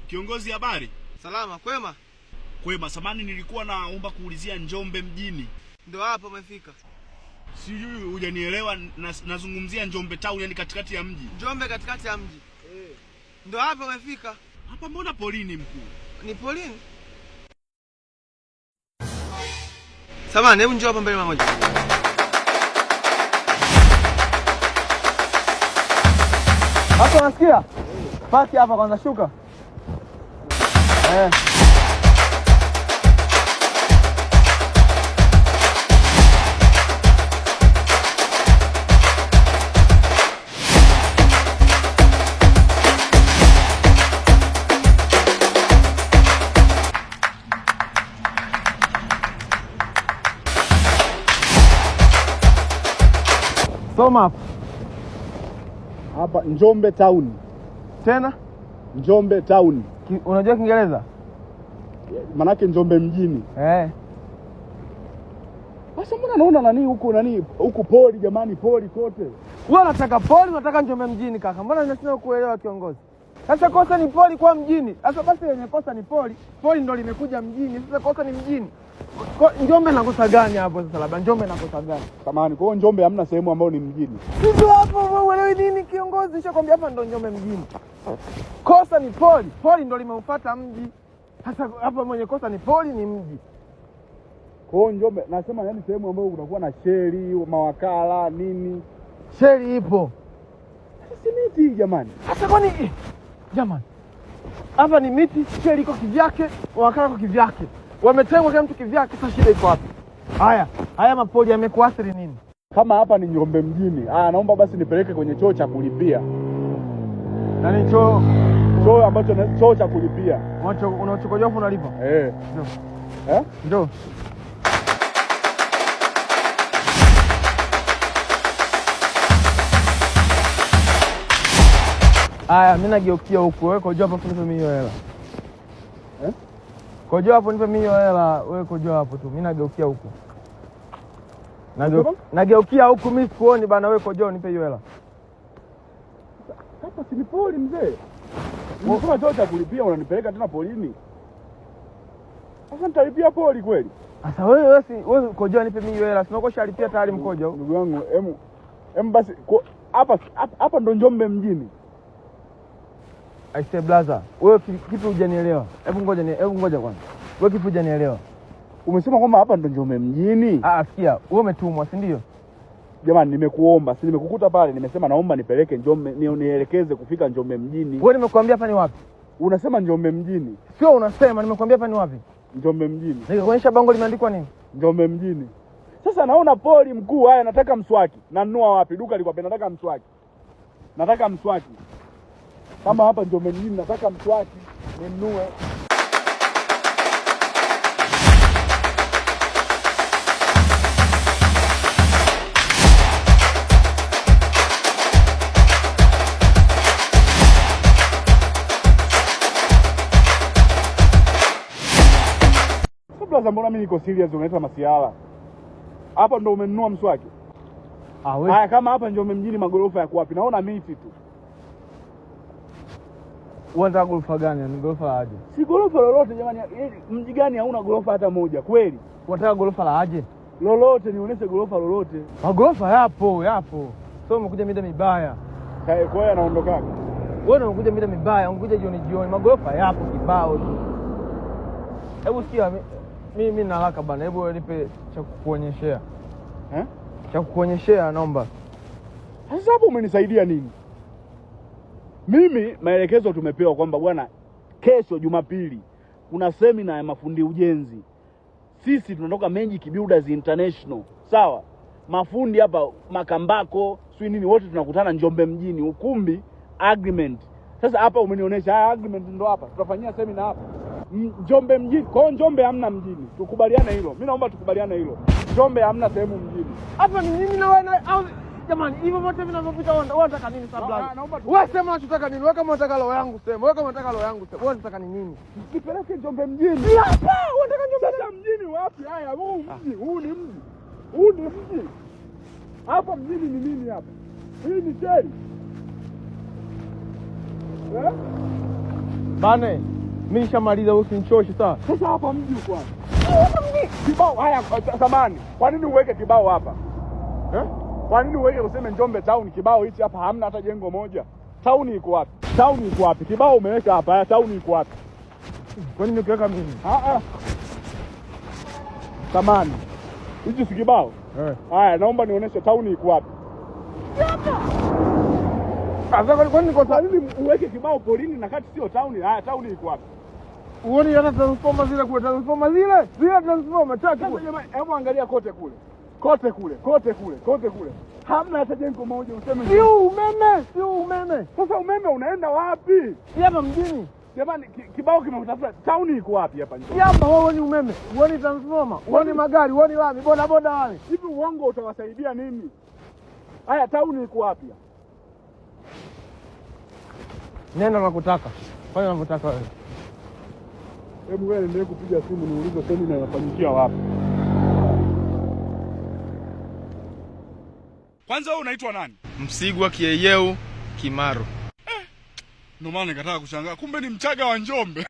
Kiongozi, habari? Salama, kwema? Kwema. Samani, nilikuwa naomba kuulizia Njombe mjini. Ndio hapo umefika. Sijui hujanielewa, nazungumzia Njombe town, yani katikati ya mji. Njombe katikati ya mji. Ndio hapo umefika. Hapa mbona polini mkuu? Ni polini? Samani, hebu njoo hapa mbele mara moja. Hapo unasikia? Paki hapa kwanza, shuka. Eh. Soma hapo. Hapa Njombe town. Tena? Njombe town. Unajua Kiingereza? Manake Njombe mjini. Eh. Sasa mbona naona nani huku nani huku poli jamani, poli kote. Wewe unataka poli, unataka Njombe mjini kaka. Mbona ninashindwa kuelewa kiongozi? Sasa kosa ni poli kwa mjini. Sasa basi yenye kosa ni poli. Poli ndo limekuja mjini. Sasa kosa ni mjini. Njombe na kosa gani hapo sasa labda? Njombe na kosa gani? Samahani, kwa hiyo Njombe hamna sehemu ambayo ni mjini. Sisi hapo wewe uelewi nini kiongozi? Nishakwambia hapa ndo Njombe mjini. Kosa ni poli. Poli ndo limeufuata mji. Sasa hapa mwenye kosa ni poli ni mji. Kwa hiyo Njombe nasema yani sehemu ambayo kunakuwa na sheri, mawakala, nini. Sheri ipo. Si miti jamani. Sasa kwani jamani, hapa ni miti, sheri iko kivyake, wakala iko kivyake, wametengwa kila mtu kivyake. Sasa shida iko wapi? Haya haya mapoli yamekuathiri nini? Kama hapa ni Njombe mjini, naomba basi nipeleke kwenye choo cha kulipia. Nani choo Choo ambacho choo cha kulipia. unachokojoa unalipa? Eh. Njoo. Eh? Njoo. Aya, mimi nageukia huku, wewe kojoa hapo nipe mimi hiyo hela. Eh? Kojoa hapo nipe mimi hiyo hela, wewe kojoa hapo tu. Mimi nageukia huku. Nageukia huku mimi sikuoni bana, wewe kojoa nipe hiyo hela. Hapa si ni poli mzee. Nimesema choo cha kulipia unanipeleka tena polini. Sasa nitalipia poli kweli? Sasa wewe si wewe kojoa nipe mimi hiyo hela. Si unakuwa ushalipia tayari mkojo. Ndugu yangu, em basi hapa hapa ndo Njombe mjini. I say brother, wewe kipi hujanielewa? Hebu ngoja hebu ngoja kwanza. Wewe kipi hujanielewa? Umesema kwamba hapa ndo Njombe mjini? Sikia, wewe umetumwa, si ndio? Jamani, nimekuomba, si nimekukuta pale, nimesema naomba nipeleke Njombe, nielekeze kufika Njombe mjini. Wewe nimekuambia hapa ni wapi? Unasema Njombe mjini. Sio unasema, nimekuambia hapa ni wapi? Njombe mjini. Nikakuonyesha bango limeandikwa nini? Njombe mjini. Sasa naona poli mkuu, haya nataka mswaki. Nanunua wapi? Duka liko wapi? Nataka mswaki. Nataka mswaki. Kama hapa Njombe mjini nataka mswaki ninunue. Sasa brother, mbona mimi niko serious unaleta masiala? Hapa ndo umenunua mswaki? Ah, wewe. Haya, kama hapa Njombe mjini magorofa yako wapi? Naona miti tu. Unataka gorofa gani? Ni gorofa la aje? Si gorofa lolote jamani, mji gani hauna gorofa hata moja kweli? Unataka gorofa la aje? Lolote, nionyeshe gorofa lolote. Magorofa yapo, yapo. Sio umekuja mida mibaya. Kwa hiyo anaondokaga. Wewe ndio umekuja mida mibaya, umekuja jioni jioni. Magorofa yapo kibao tu. Hebu sikia, mimi nina haraka bana. Hebu nipe cha kukuonyeshea. Eh? Cha kukuonyeshea naomba. Sasa hapo umenisaidia nini? Mimi maelekezo tumepewa kwamba bwana, kesho Jumapili kuna semina ya mafundi ujenzi. Sisi tunatoka Magic Builders International. Sawa? Mafundi hapa Makambako, sio nini, wote tunakutana Njombe mjini, ukumbi agreement. Sasa hapa umenionyesha haya agreement ndo hapa. Tutafanyia semina hapa. Njombe mjini. Kwa hiyo Njombe hamna mjini. Tukubaliane hilo. Mimi naomba tukubaliane hilo. Njombe hamna sehemu mjini. Hapa ni mimi na wewe au jamani, hivyo vyote vinavyopita wewe unataka nini sasa brother? Naomba Wewe sema unachotaka nini? Wewe kama unataka roho yangu sema. Wewe kama unataka roho yangu sema. Wewe unataka ni nini? Nipeleke Njombe mjini. Hapa unataka Njombe Sasa mjini wapi? Haya, huu mji, huu ni mji. Huu ni mji. Hapa mjini ni nini hapa? Hii ni sheri. Eh? Bane. Mimi nishamaliza, wewe usinichoshe sawa? Sasa hapa mji uko wapi? Kibao haya samani. Kwa nini uweke kibao hapa? Eh? Kwa nini uweke useme Njombe town kibao hichi hapa hamna hata jengo moja? Town iko wapi? Town iko wapi? Kibao umeweka hapa, haya town iko wapi? Kwa nini ukiweka mimi? Ah ah. Samani. Hichi si kibao? Eh. Haya, naomba nionyeshe town iko wapi. Sasa kwa nini Kwa kosa? nini uweke kibao porini na kati sio town? Haya, town iko wapi? Uone hata transformer zile kule, transformer zile, zile transformer tatu. Sasa jamani, hebu angalia kote kule. Kote kule, kote kule, kote kule. Hamna hata jengo moja useme. Sio umeme, sio umeme. Sasa umeme unaenda wapi? Si hapa mjini. Jamani, kibao kimekutafuta. Town iko wapi hapa Si Njombe? hapa wewe ni umeme, uone transformer, uone magari, uone lami, boda boda wale. Hivi uongo utawasaidia nini? Haya, town iko wapi? Nenda nakutaka. Fanya unavyotaka wewe. Hebu wewe niendelee kupiga simu niulize semina inafanyikia wapi. Kwanza wewe unaitwa nani? Msigwa Kieyeu Kimaro. Ndio maana nikataka kushangaa, kumbe ni Mchaga wa Njombe.